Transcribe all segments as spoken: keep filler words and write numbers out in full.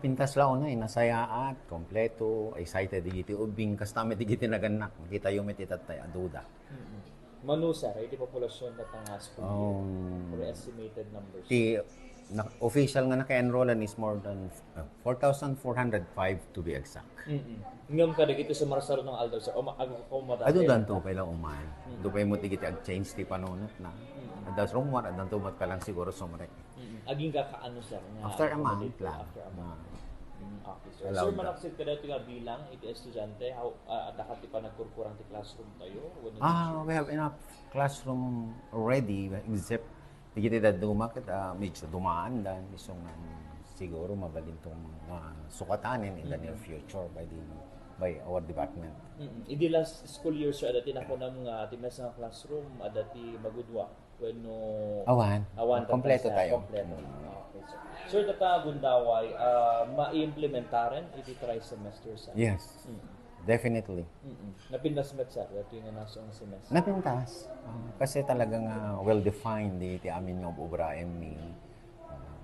Pintas la unay, nasayaat, kompleto, excited digiti ubbing, kasta met digiti nagannak. Makitayo met itattay, aduda. Mano, sir, iti populasyon na nga school year? Um, Or estimated numbers? Ti na, official nga naka-enrollan is more than uh, four thousand four hundred five, to be exact. Mm-mm. Ngem kadagiti sumarsaro nga aldaw, sir, o ma-, ag-, o madaten. Adudanto pay la umay. Adu pay met digiti ag-change ti panunot na. Adda rummuar, addanto met pay lang siguro sumrek. Mm-mm. Agingga kaano, sir, nga After a month dito, lang. After a month. Mm, okay, sir. Allowed Sir, na. Manaksit kadagiti nga bilang iti estudiante, how, ah, adda kadi panagkurkurang ti classroom tayo? Wenno Ah, we have enough classroom already, except digiti dadduma ket ah, medyo dumaan da, isu nga siguro mabalin tong masukatanen in the near future by the by our department. Mm-mm. Idi last school year, sir, adda ti nakunam nga ti mesa nga classroom, adda ti magudua. Wenno Awan. Awan, Kompleto tattay, sir. Tayo. Kompleto. Mm. Okay, sir. Sir, data gundaway, ah, maimplementaren iti trisemester, sir? Yes, Mm. Definitely. Mm-mm. Napintas met, sir, dati nga nasu nga semester. Napintas. Ah, kasi talaga nga well-defined di ti amin nga ubraem ni ah,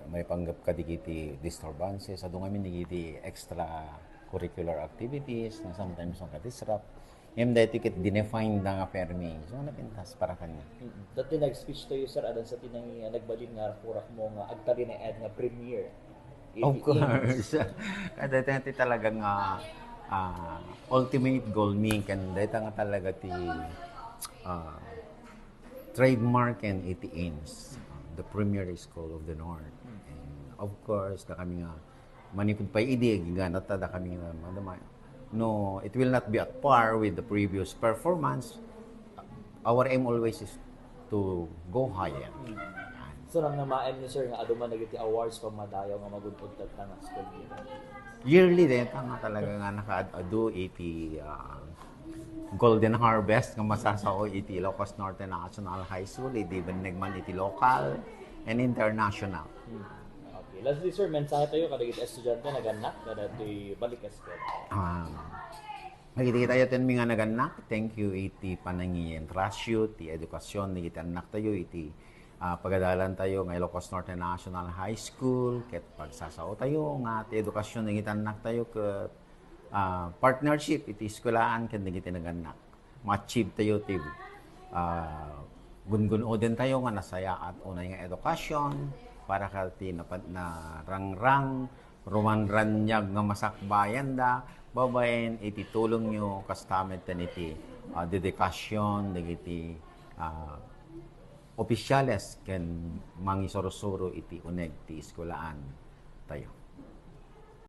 may panggap ka digiti disturbances, adu ngamin digiti extracurricular activities, na sometimes makadisrupt. Ngem daytoy ket dinefine da nga permi. So, napintas para kanya. Mm-mm. Dati nag-speech tayo, sir, adan sa tinangi nga nagbalin nga rakurak mo nga agtalinaed nga premier. Of course. Kada ito nga ti talaga nga ah, ultimate goal mi kan data nga talaga ti ah, trademark and iti aims, the premier school of the north. And of course, da kami nga manikod pa idi nga nata da kami nga madama. No, it will not be at par with the previous performance. Our aim always is to go higher. So, nang namaen ni, sir, nga adu man dagiti awards pamadayaw nga magud-udtat na nga school year? Yearly din, nga talaga nga nakaad-adu iti ah, Golden Harvest nga masasao iti Ilocos Norte National High School, idi benneg man iti local and international. Okay. Lastly, sir, mensahe tayo kadagiti estudiante nagannak kadagiti balik eskwela. Ah, Nagkita tayo ten mi nga nagannak, thank you iti panangientrasyo ti edukasyon dagiti annak tayo iti ah, pagadalan tayo nga Ilocos Norte National High School ket pagsasao tayo nga ti edukasyon dagiti annak tayo ket ah, partnership iti eskuelaan ken dagiti nagannak. Ma-achieve tayo ti ah, gungun-oden tayo nga nasayaat unay nga edukasyon para ket ti napad-, narangrang rumanraniag nga masakbayanda babaen iti tulongyo kasta met ten iti ah, dedikasyon dagiti ah, opisyales ken mangisurusuro iti uneg ti eskuelaan tayo.